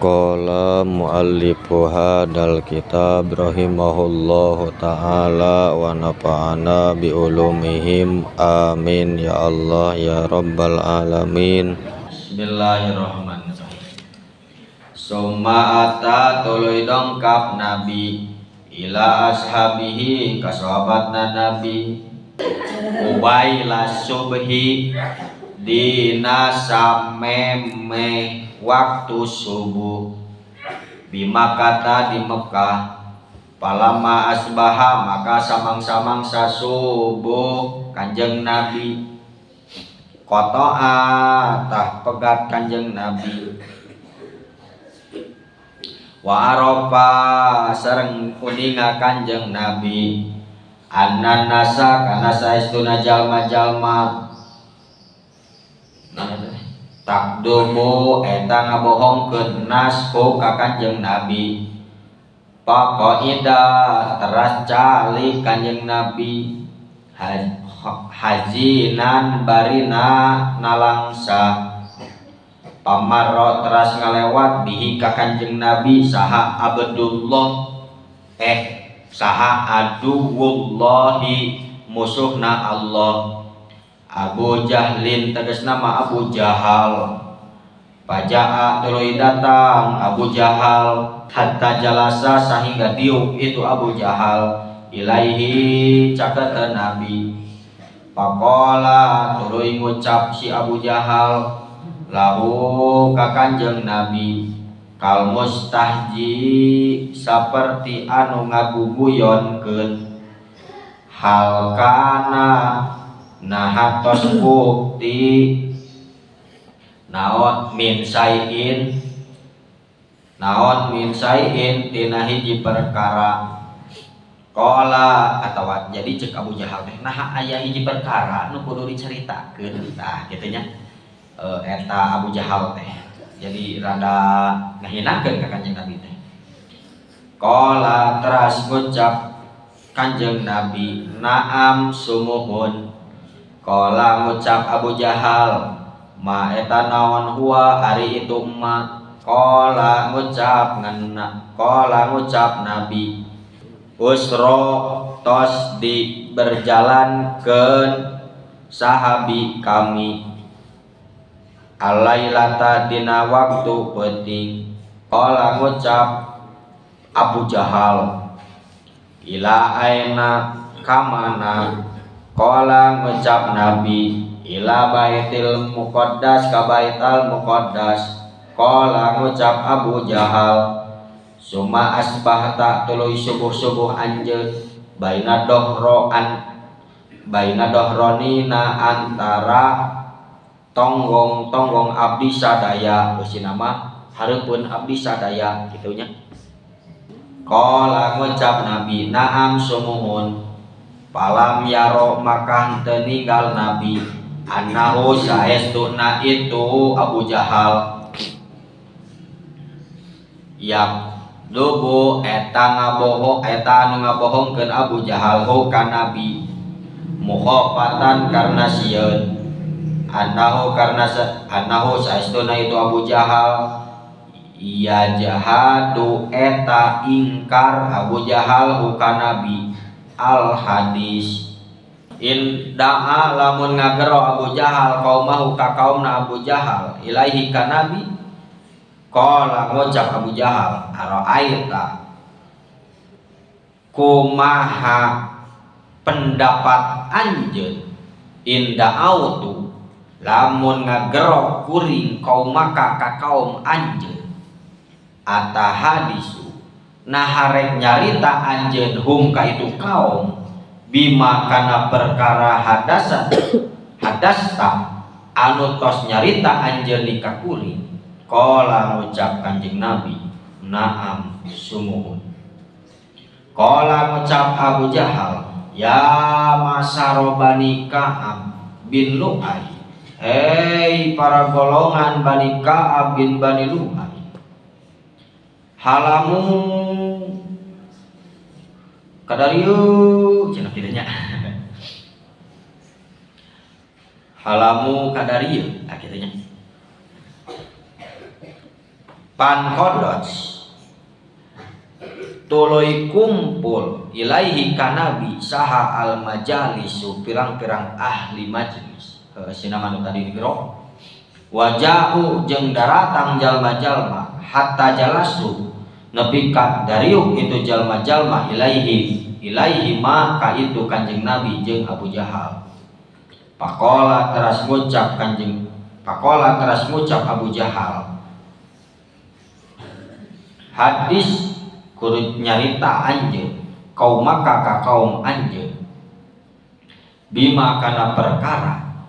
Qala muallifu hadzal kitab rahimahullahu ta'ala wa nafa'ana bi ulumihim amin ya Allah ya rabbal alamin. Bismillahirrahmanirrahim. Summa ata tuluy dongkap nabi ila ashabihi ka sahabatna nabi ubaila subhi dina sameme waktu subuh bimakata di Mekah. Palama asbaha maka samang-samang sasubuh kanjeng Nabi kotoa tah pegat kanjeng Nabi wa arafa sareng uninga kanjeng Nabi anna nasa kana saestuna jalma-jalma takdubu eta ngabohongkeun nas ku ka kanjeng Nabi. Faqaida teras calik kanjeng Nabi hazinan barina nalangsa pamarro teras ngalewat bihi ka kanjeng Nabi saha Abdullah saha aduwullahi musuhna Allah Abu Jahlin tegas nama Abu Jahal. Pajaa tuluy datang Abu Jahal hatta jalasa sehingga diuk itu Abu Jahal ilaihi caketeun Nabi. Faqala tuluy ngucap si Abu Jahal lahu ka kanjeng Nabi kal mustahji saperti anu ngaguguyonkeun hal kana nah tos bukti naon min sayin tina hiji perkara. Qala atawa jadi cek Abu Jahal teh nah aya hiji perkara nu kudu dicaritakeun tah kitu nya eta Abu Jahal teh jadi rada ngahinakeun ka kanjeng Nabi teh. Qala teras ngucap kanjeng Nabi naam sumuhun. Qala ngucap Abu Jahal ma eta naon huwa ari itu ma. Qala ngucap ngena qala ngucap Nabi usro tos di berjalankeun sahabi kami alailata dina waktu peuting. Qala ngucap Abu Jahal ila aina kamana. Qala ngucap Nabi ila baitil muqaddas ka baital muqaddas. Qala ngucap Abu Jahal suma asbahta tuluy subuh-subuh anjeun baina dohroan baina dohronina antara tonggong-tonggong abdi sadaya eusina mah hareupeun abdi sadaya kitu nya. Qala ngucap Nabi naam sumuhun. Palam yaro maka henteu ninggal Nabi annahu saestuna itu Abu Jahal yak dubu eta ngabohong eta anu ngabohongkeun Abu Jahal hu ka Nabi mukhafatan karena sieun annahu karena annahu saestuna itu Abu Jahal ya jahadu eta ingkar Abu Jahal hu ka Nabi. Al hadis in da'a lamun ngagero Abu Jahal kaumahu ka kaumna Abu Jahal ilaihi ka Nabi. Qala ngucap Abu Jahal araaita kumaha pendapat anjeun in da'autu lamun ngagero kuring kaumaka ka kaum anjeun atahadisu nah harek nyarita anjeun hum ka itu kaum bima kana perkara hadasa hadasta anu tos nyarita anjeun di ka kuring. Qala ngucap kanjeng Nabi naam sumuhun. Qala ngucap Abu Jahal ya masaro Bani Ka'ab bin Lu'ay, hei para golongan Bani Ka'ab bin Bani Lu'ay, halamu kadarieu cenah tidanya halamu kadarieu akhirnya. Panqodot tuluy kumpul ilaihi ka nabi saha al majalisu pirang-pirang ahli majlis sina manu tadi digero waja'u jeung daratang jalma-jalma hatta jalasu nepi ka dariuk itu jalma-jalma ilaihi ilaihi ma ka itu Kanjeng Nabi jeung Abu Jahal. Pakola teras ngucap Kanjeng pakola teras ngucap Abu Jahal hadis kudu nyarita anjeun kaum maka ka kaum anjeun bima kana perkara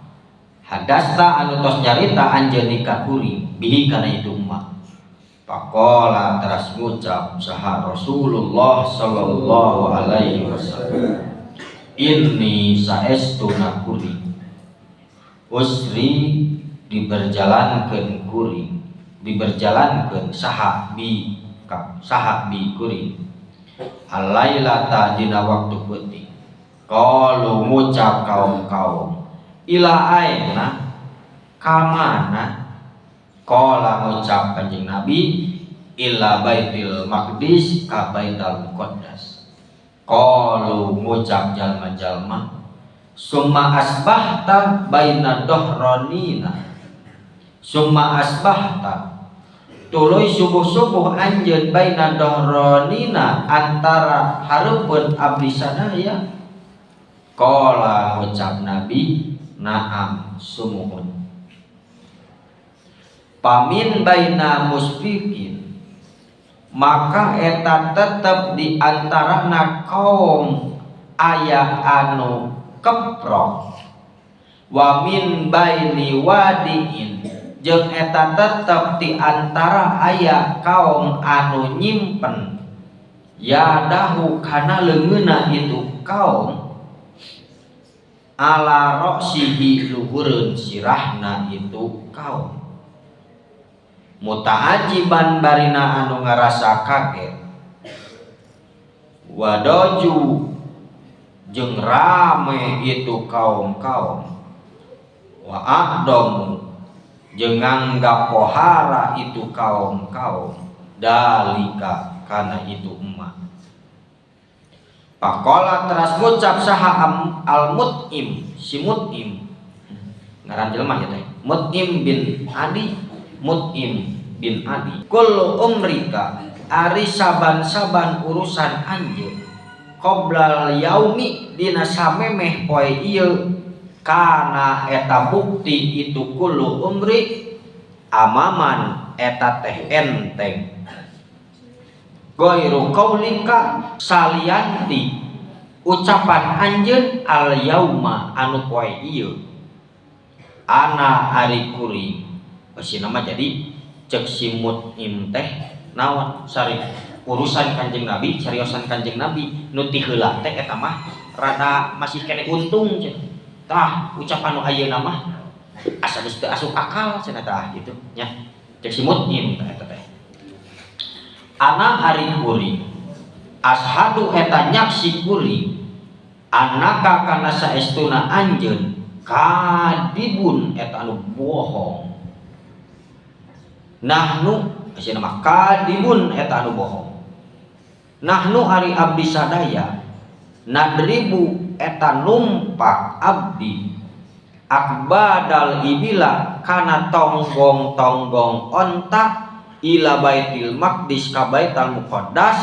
hadasta anu tos nyarita anjeun ka kuring bihi kana itu emak. Pakola teras ngucap saha Rasulullah sallallahu alaihi wasallam inni saestuna kuring usri diberjalankeun kuring diberjalankeun saha bi saha bi kuring alailata dina waktu peuting qalu ngucap kaum-kaum ila aina kamana qala ngucap Kanjeng Nabi ila Baitul Maqdis ka Baitul Muqaddas qalu ngucap jalma-jalma summa asbahta baina dohronina summa asbahta tuluy subuh-subuh anjeun baina dohronina antara hareupeun abdi sadaya qala ngucap Nabi na'am sumuhun pamin baina musfiqin maka eta tetep di antarana kaum aya anu keprok wa min baini wadiin jeung eta tetep di antara aya kaum anu nyimpen yadahu kana leungeunna itu kaum ala roksihi luhureun sirahna itu kaum muta'ajiban barina anu ngarasa kaget wadoju jeung rame itu kaum-kaum wa aqdamu jeung nganggap pohara itu kaum-kaum dalika kana itu emak. Pakola teras ngucap saha al mut'im si mut'im ngaran jelema ya teh Mut'im bin Adi Mut'im bin Adi kullu umrika ari saban-saban urusan anjeun qoblal yaumi dina samemeh poe ieu kana eta bukti itu kullu umri amaman eta teh enteng goiru qaulika salianti ucapan anjeun al yauma anu poe ieu ana ari kuring basi nama jadi cek si Mut'im teh naon sari urusan Kanjeng Nabi cariosan Kanjeng Nabi nu ti heula teh eta mah rada masih kene untung cenah tah ucapan nu ayeuna mah asa geus teu asup akal cenah tah gitu nya cek si Mut'im teh eta teh ana ari kuring ashadu eta nyaksi kuring anaka kana saestuna anjeun kadibun eta anu bohong nahnu cenah mah kadibun eta anu bohong nahnu ari abdi sadaya nadribu eta numpak abdi akbadal ibila kana tonggong-tonggong onta ila Baitul Maqdis ka Baitul Muqaddas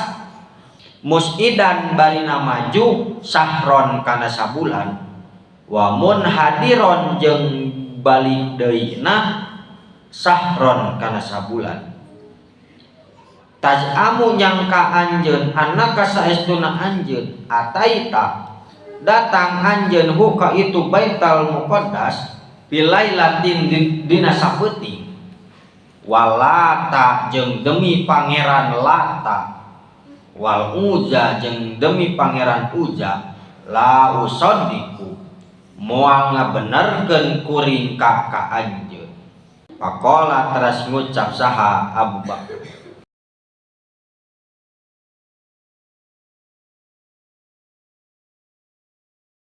musidan barina maju sahron kana sabulan wa munhadiron jeung balik deui na sahron kana sabulan tazamu nyangka anjeun anaka saestuna anjeun ataita datang anjeun huka itu Baitul Muqaddas bilailatin dina sapeuting walata jeung demi pangeran Lata wal Uza jeung demi pangeran Uza la usaddiqu moal ngabenerkeun kuring ka anjeun. Pakola teras ngucap saha Abu Bakar